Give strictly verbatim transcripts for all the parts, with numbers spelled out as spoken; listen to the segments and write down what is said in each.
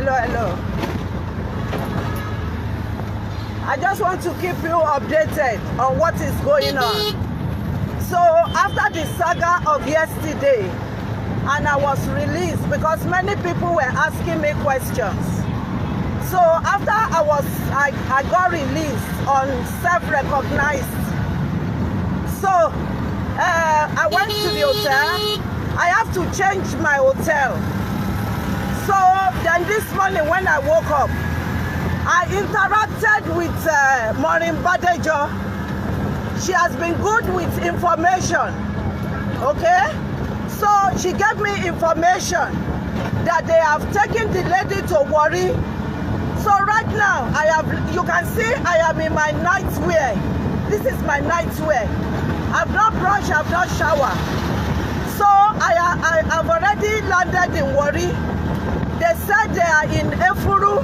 Hello, hello. I just want to keep you updated on what is going on. So, after the saga of yesterday, and I was released because many people were asking me questions. So, after I was, I, I got released on self-recognized. So, uh, I went to the hotel. I have to change my hotel. So then this morning when I woke up, I interacted with uh, Maureen Badejo. She has been good with information. Okay? So she gave me information that they have taken the lady to Warri. So right now, I have, you can see I am in my night wear. This is my night wear. I've not brushed, I've not showered. So I, I, I've already landed in Warri. They said they are in Efuru.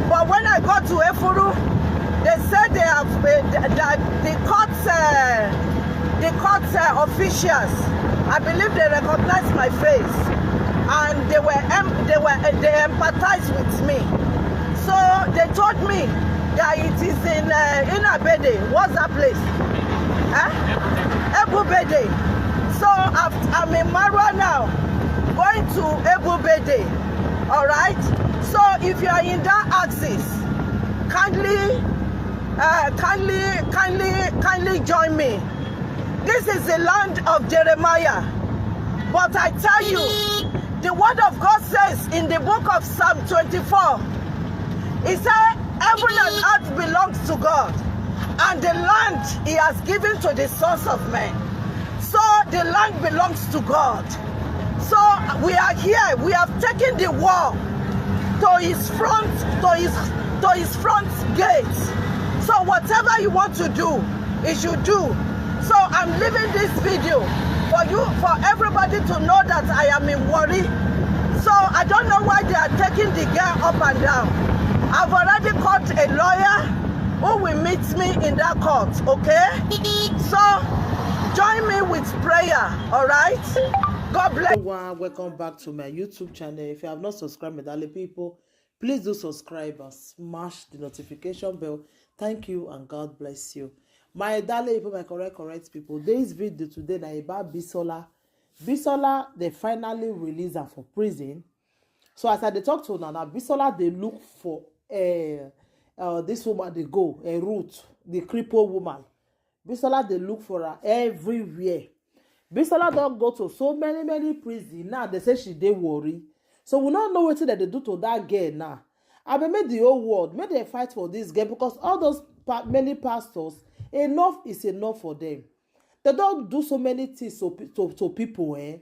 But when I got to Efuru, they said they have uh, that the court, uh, the court uh, officials, I believe they recognized my face, and they were em- they were uh, they empathized with me. So they told me that it is in uh, Inabede. What's that place? Huh? Ebubede. So I've, I'm in Marwa now, going to Ebubede. All right. So if you are in that axis, kindly, uh, kindly, kindly, kindly join me. This is the land of Jeremiah. But I tell you, the word of God says in the book of Psalm twenty-four, it says, "Heaven and earth belongs to God, and the land he has given to the sons of men." So the land belongs to God. So we are here. We have taken the war to his front, to his to his front gate. So whatever you want to do, it should do. So I'm leaving this video for you, for everybody to know that I am in Warri. So I don't know why they are taking the girl up and down. I've already called a lawyer who will meet me in that court, okay? So join me with prayer, all right? God bless. Everyone, welcome back to my YouTube channel. If you have not subscribed, my darling people, please do subscribe and smash the notification bell. Thank you and God bless you. My darling people, my correct, correct people, this video today na about Bisola. Bisola, they finally release her for prison. So as I dey talk to una now, Bisola dey look for uh, uh, this woman dey go, uh, Ruth, the cripple woman. Bisola dey look for her everywhere. Bisola don go to so many many prison now. They say she dey Warri. So we no know wetin dem dey do to that girl now. I be make the whole world make dem fight for this girl because all those pa- many pastors, enough is enough for them. They don do so many things to, pe- to, to people, eh?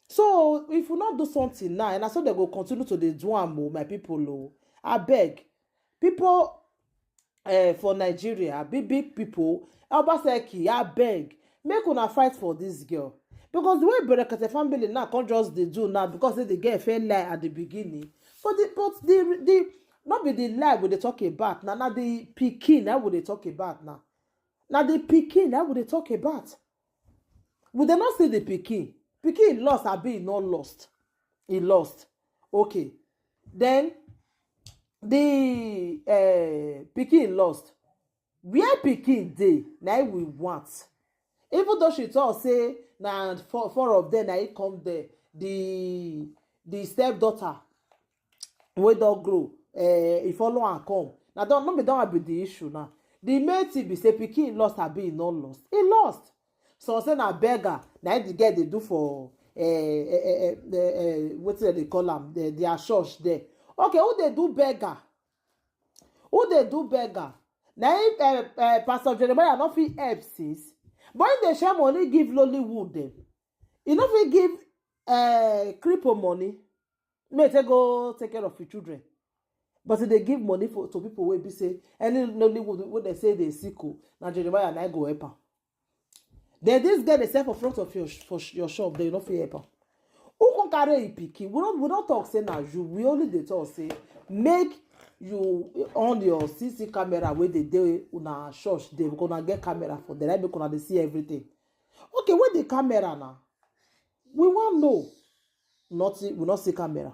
So if we not do something now, and I saw they go continue to dey do am o, my people o. I beg, people uh, for Nigeria, big big people, Obaseki, I beg, make una fight for this girl. Because the way Berekete family now can't just dey do now because say the girl fell lie at the beginning. But the but the the not be the lie we dey talk about now. Now the pikin now we dey talk about now. Now the pikin now we dey talk about. We dey not see the pikin. Pikin lost, abi e not lost? He lost. Okay. Then the uh, pikin lost. Where pikin dey? Na im we want. Even though she talk say na four, four of them na im come there. The the stepdaughter wey don grow, eh, e follow am come. Na don no be don be the issue now. The main thing be say pikin lost, abi e no lost? E lost. So say na beggar na im the girl dey do for eh, eh, eh, eh, eh, eh, wetin dem dey call am, the, their church there. Okay, who dey do beggar? Who dey do beggar? Na im eh, eh, Pastor Jeremiah no fit help since, but im dey share money give Nollywood dem. E no fit give eh, cripple money make e take go take care of him children. But e dey give money for to people wey be say any Nollywood wey dem say dey sick o, na Jeremiah na im go help am. Then this girl dey sell for front of your sh- for sh- your shop, then you no fit help am. Who come carry him pikin? We no we no talk say na you. We only dey talk say make you on your C C camera wey dey dey una church dey, because una get camera for there, na make una dey see everything. Okay, where the camera now? We wan know. Nothing, we no see camera.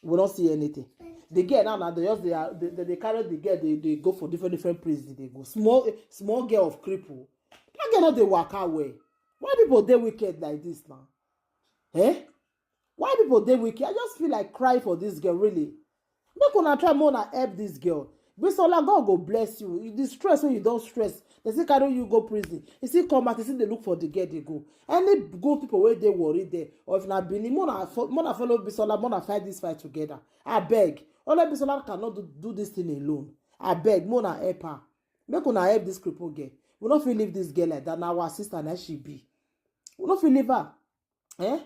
We don't see anything. The girl now, now they just they are they, they, they carry the girl, they, they go for different different places, they go. Small small girl of cripple. That girl not dey waka well. Why people dey wicked like this now? Eh? Why people dey wicked? I just feel like cry for this girl, really. Make una try, make una help this girl. Bisola, God go bless you. The stress wey you don stress, they still carry you go prison. You still come out, you still dey look for the girl dey go. Any good people wey dey worry there, or if na Benin, make una fo- make una follow Bisola, make una fight this fight together. Abeg, only Bisola cannot do, do this thing alone. Abeg, make una help her. Make una help this cripple girl. We no fit leave this girl like that. Na our sister, na she be. We no fit leave her. Eh?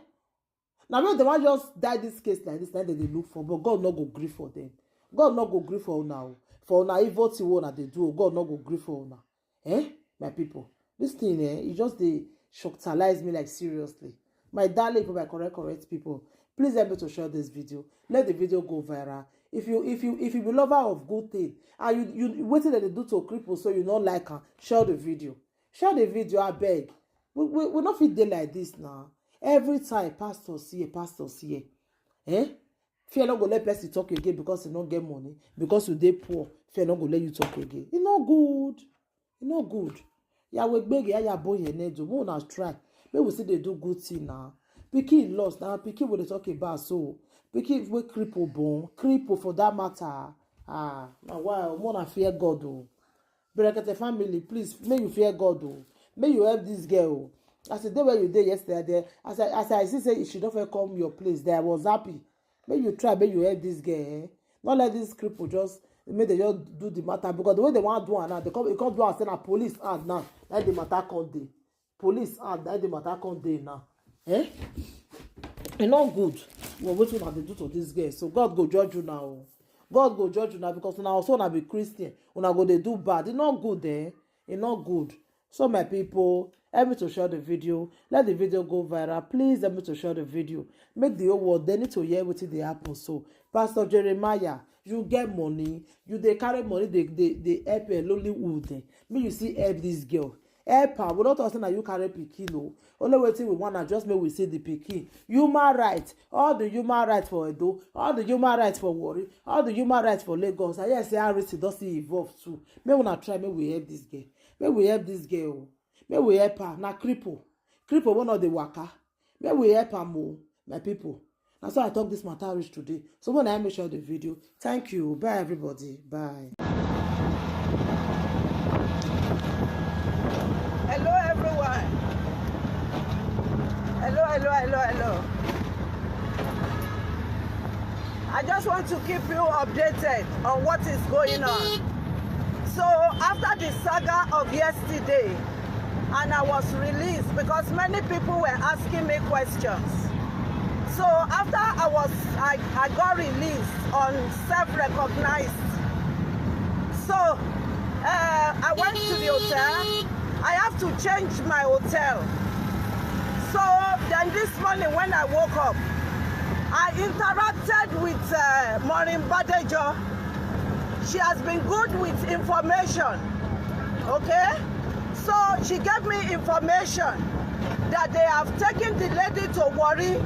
Now when they want just die this case like this, now they dey look for, but God no go gree for them. God no go gree for una o. For una evil thing wey una dey do o, God no go gree for una. Eh? My people, this thing, eh, e just dey shocktalize me, like, seriously. My darling people, my correct correct people, please help me to share this video. Let the video go viral. If you if you if you be lover of good thing, and you you wetin dem dey do to cripple, so you no like am, share the video. Share the video, abeg. We we we no fit dey like this now. Every time, pastor see, pastor see. Eh? Fear no go let person talk again because you no get money, because you dey poor. Fear no go let you talk again. E no good. E no good. Yahweh gbege, ya ya boy, ye ne do. Make una try. Make we still dey do good thing now. Pikin lost now. Pikin we dey talk about, so pikin wey cripple born, cripple for that matter. Ah, na why? Make una fear God o. Berekete family, please, make you fear God o. Make you help this girl o. As e dey where you dey yesterday, as I as I see say she don fit come your place, there I was happy. Make you try, make you help this girl. Eh? Not let this cripple just make they just do the matter, because the way they want do am now, they come, they come do am say na police hand now. Let the matter come dey. Police hand, let the matter come dey now. Eh? E no good. Well, wetin una dey do to this girl? So God go judge you now. God go judge you now, because una also una be Christian. Una go dey do bad. E no good, eh? E no good. So my people, help me to share the video. Let the video go viral. Please help me to share the video. Make the whole world, they need to hear wetin dey happen. So, Pastor Jeremiah, you get money. You dey carry money, they they they help a lonely wood. Eh? Make you see help this girl. Help her. We don't talk say na you carry pikin o. Only wetin we want na just make we see the pikin. Human right, all the human right for Edo, all the human right for Warri, all the human right for Lagos. I hear say R C don still evolve too. Make una try, make we help this girl. Make we help this girl o. Make we help her. Na cripple. Cripple wey no dey waka. Make we help am o, my people. Na so I talk this matter reach today. So when I make sure the video. Thank you. Bye everybody. Bye. Hello everyone. Hello, hello, hello, hello. I just want to keep you updated on what is going on. So after the saga of yesterday, and I was released because many people were asking me questions. So after I was, I, I got released on self-recognized. So uh, I went to the hotel. I have to change my hotel. So then this morning when I woke up, I interacted with uh, Maureen Badejo. She has been good with information. Okay? So she gave me information that they have taken the lady to Warri.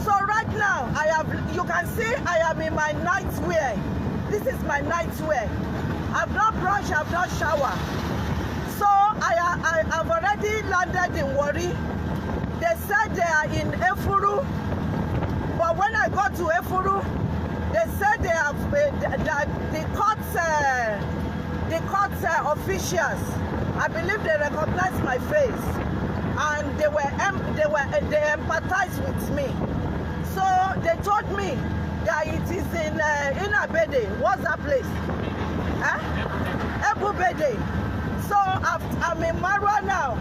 So right now, I have, you can see I am in my nightwear. This is my nightwear. I've not brushed, I've not showered. So I, I have already landed in Warri. They said they are in Efuru. But when I got to Efuru, they said they have uh, that the court, uh, the court uh, officials, I believe they recognized my face, and they were em- they were uh, they empathized with me. So they told me that it is in uh, Inabede. What's that place? Huh? Ebubede. So I've, I'm in Marwa now,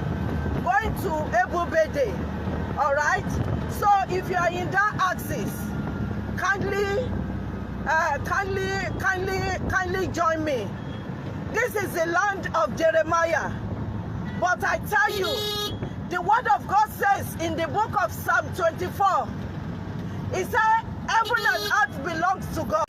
going to Ebubede. All right. So if you are in that axis, kindly, uh, kindly, kindly, kindly join me. This is the land of Jeremiah. But I tell you, the word of God says in the book of Psalm twenty-four, it said, "Heaven and earth belongs to God."